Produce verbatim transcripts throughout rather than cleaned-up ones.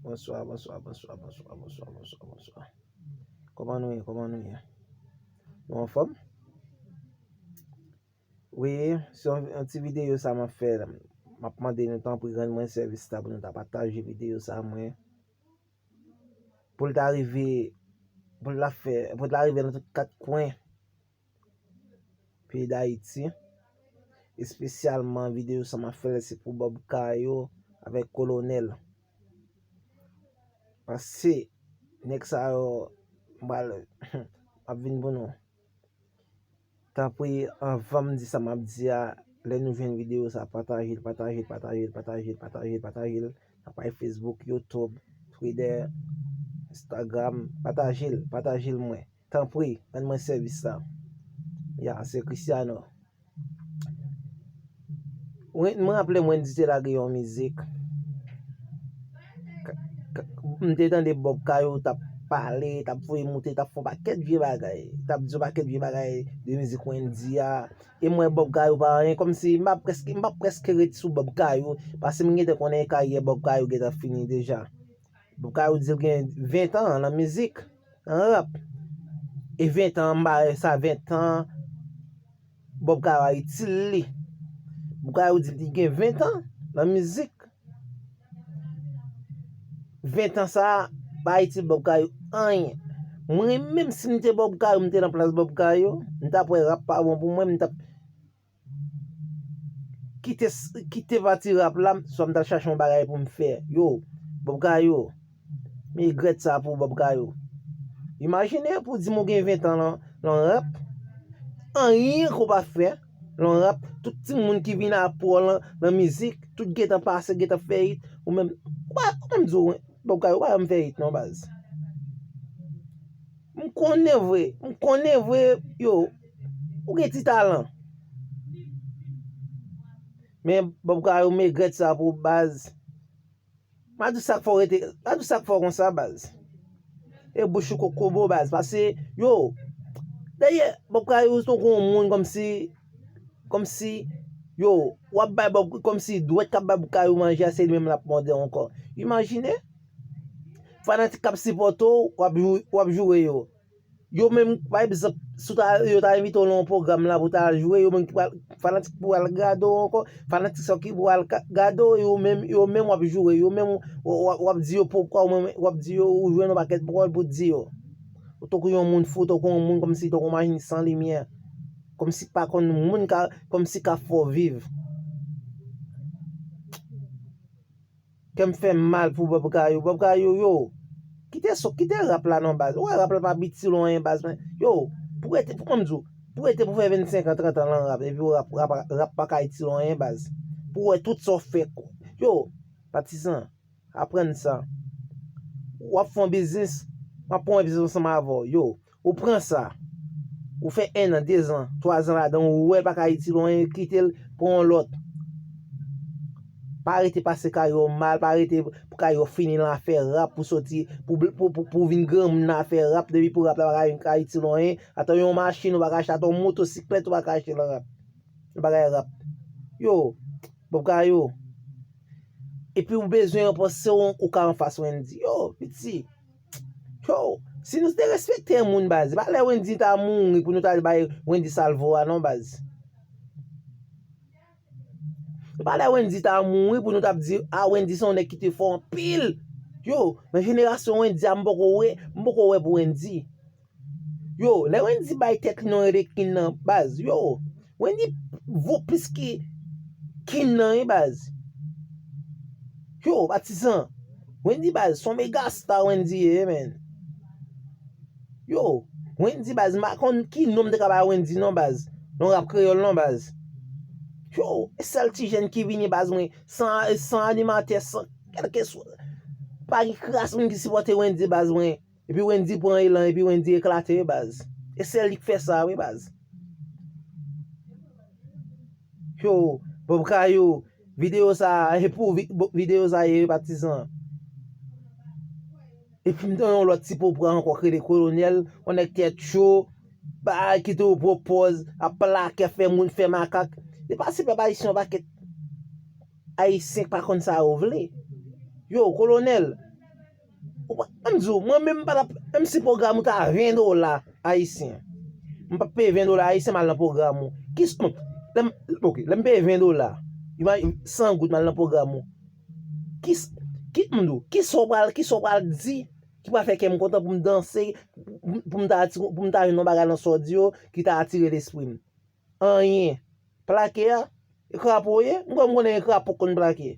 Bonswa, bonswa, bonswa, bonswa, bonswa, bonswa, bonswa. Kòman nou ye? Kòman nou ye? Nou anfòm? Wi, se yon, yon ti videyo sa m ap fè. M ap mande nou tanpri rann mwen sèvis la pou nou ta pataje videyo sa mwen. Pou l ta rive, pou l ta fè, pou l ta rive nan tout kat kwen peyi Dayiti. Espesyalman videyo sa m ap fè se pou Bob Kayo avèk Kolonèl. Paske nèg sa yo m pral ap vin pou nou. Tanpri, anvan m di sa m ap di a, lè nou jwenn videyo sa, pataje l, pataje l, pataje l, pataje l, pataje l, pataje l, pataje l. Nan paj Facebook, YouTube, Twitter, Instagram, pataje l, pataje l mwen. Tanpri, rann mwen sèvis la. Ya, se Cristiano. Wen-, mwen raple m Wendy te lage yon mizik. K-, k-, m te tande Bob Kayo t ap pale, t ap voye moute, t ap fè yon pakèt vye bagay. T ap di yon pakèt vye bagay de mizik Wendy a. E m wè Bob Kayo pa anyen, kòmsi m pa prèske, m pa prèske ret sou Bob Kayo, paske m gentan konnen karyè Bob Kayo gentan fini deja. Bob Kayo di l gen ven tan nan mizik, nan rap. E ven tan, m pa wè sa ven tan Bob Kayo a itil li. Bob Kayo di li gen ven tan nan mizik. Ven tan sa a pa itil Bob Kayo anyen. Mwen menm si m te Bob Kayo, m te nan plas Bob Kayo, m t ap wè rap pa bon pou mwen, m t ap kite, kite pati rap la, swa m t al chache yon bagay pou m fè. Yo, Bob Kayo, m regrèt sa pou Bob Kayo. Imajine pou di m ou gen ven tan lan, lan rap, anyen ke w pa fè lan rap, tout timoun ki vin apre w lan, lan mizik, tout gentan pase, gentan fè hit, ou menm, ou pa, ou menm di w, Bob Kayo, ou pa janm fè hit non, baz. M konnen vre, m konnen vre, yo, ou gen ti talan. Men Bob Kayo, m regrèt sa pou w, baz. M a di w sa k fè w rete, m a di w sa k fè w konsa, baz. E bouch ou kokobo, baz, paske, yo, dayè, Bob Kayo tankou yon moun kòmsi, kòmsi, yo, w ap bay Bob, kòmsi dwèt k ap bay Bob Kayo manje a, se li menm l ap mòde ankò. Imajine, fanatik k ap sipòte w, w ap jou-, w ap joure yo. Yo menm, pa egzanp, si w ta, yo ta envite w nan yon pwogram la pou w ta al joure, yo menm ki pral, fanatik pou al gade w ankò, fanatik sa yo ki pou al ka-, gade w, yo menm, yo menm w ap joure, yo menm w, w, w ap di yo poukwa, w menm w ap di yo, ou jwenn yon pakèt pawòl pou di yo. Ou tankou yon moun fou, tankou yon moun kòmsi, tankou yon machin san limyè, kòmsi pa konn moun ka, kòmsi ka fè w viv. Kè m fè m mal pou Bob Kayo. Bob Kayo, yo, kite so, kite rap la non, baz. Ou wè rap la pa itil w anyen, baz, men, yo, pou rete, pou kòm di w, pou rete pou fè vennsenk an, trant an lan rap, epi w rap, rap, rap pa ka itil w anyen, baz. Pou w wè tout sa w fè. Yo, patizan, aprann sa. W ap fè yon biznis, m ap fè yon biznis ansanm avè w. Yo, ou pran sa, ou fè en an, de zan, twa zan ladan, ou wè l pa ka itil w anyen, kite l, pran yon lòt. Pa rete pase karyè w mal, pa rete pou karyè w fini lan afè rap, pou soti, pou, pou, pou, pou vin granmoun nan afè rap, depi pou rap la pa ka vin ka itil w anyen, ata yon machin ou pa ka achte, ata yon motosiklèt ou pa ka achte lan rap. Bagay rap. Yo, Bob Kayo. Epi ou bezwen ranpanse w, ou ka anfas Wendy. Yo, piti. Yo, si nou te respekte moun, baz, se pa lè Wendy ta mouri pou nou ta bay Wendy sa l vo a non, baz. Se pa lè Wendy ta mouri pou nou t ap di, a, Wendy se yon nèg ki te fò anpil. Yo, nan jenerasyon Wendy a, m poko wè, m poko wè pou Wendy. Yo, lè Wendy bay tèt li non rele King nan, baz, yo, Wendy vo plis ke King nan, wi, baz. Yo, patizan, Wendy, baz, se yon mega star Wendy ye, men. Yo, Wendy, baz, m pa konn ki non m te ka bay Wendy non, baz. Non rap kreyòl non, baz. Yo, e sèl ti jèn ki vini, baz, mwen, san, san animatè, san kèlkeswa, pa gen kras moun ki sipòte Wendy, baz, mwen. Epi Wendy pran elan, epi Wendy eklate, wi, baz. E sèl li k fè sa, wi, baz. Yo, Bob Kayo, videyo sa a, e pou vi-, bo-, videyo sa a ye, patizan. Epi m tande yon lòt ti popra ankò k rele Kolonèl, yon nèg tèt cho, ba, kite yo pran pòz, ap plake, fè moun fè makak. Se pa se pèp ayisyen yon pakèt Ayisyen k pa konn sa yo vle. Yo, Kolonèl, Ou pa, m di w, mwen menm m pa t ap, menm si pwogram ou ta ven dola ayisyen, m p ap peye ven dola ayisyen m al nan pwogram ou. Kis, bon, lè m, ok, lè m peye ven dola, ima-, san goud m al nan pwogram ou. Kis, ki, m di w, kisa w pral, kisa w pral di ki pral fè kè m kontan pou m danse, pou m ta, pou m ta jwenn yon bagay nan sa w di yo ki ta atire lespri m? Anyen. Plake a, e krapo ye? M kwè m konnen e krapo k konn plake.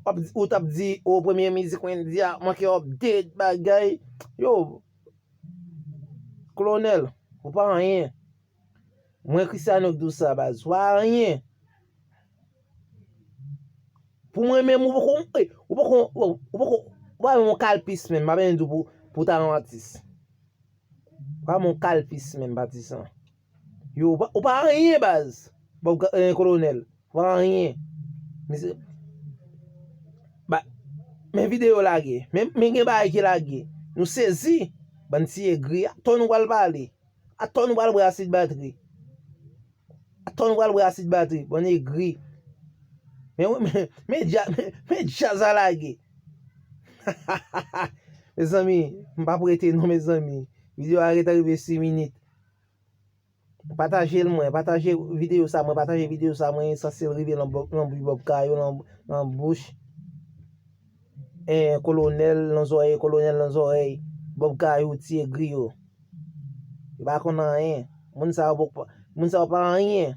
W ap di, ou t ap di, o, premye mizik Wendy a manke update, bagay. Yo, Kolonèl, ou pa anyen. Mwen, Cristiano, k di w sa, baz. Ou pa anyen. Pou mwen menm, ou poko, eh, ou poko, ou poko, ou pa menm yon kalpis menm, m pa bezwen di w pou, pou w ta yon atis. Ou pa menm yon kalpis menm, Patisan. Yo, ou pa, ou pa anyen, baz. Bob Ga-, eh, Kolonèl. Ou pa anyen. Misye, ba, men videyo lage. Men, men gen bagay ki lage. Nou sezi. Bann ti egri. Atò nou pral pale. Atò nou pral bwè asid batri. Atò nou pral bwè asid batri. Bann egri. Men, men, men dja-, men, men djaz a lage. Mezanmi, m p ap rete non, mezanmi. Videyo a gentan rive sis minit. Pataje l mwen, pataje videyo sa mwen, pataje videyo sa mwen, esansyèl rive nan bò-, nan bouch Bob Kayou, nan, nan bouch, eh, Kolonèl, nan zòrèy Kolonèl, nan zòrèy Bob Kayou, ti egri yo. Yo pa konn anyen. Moun sa yo poko, moun sa yo pa anyen.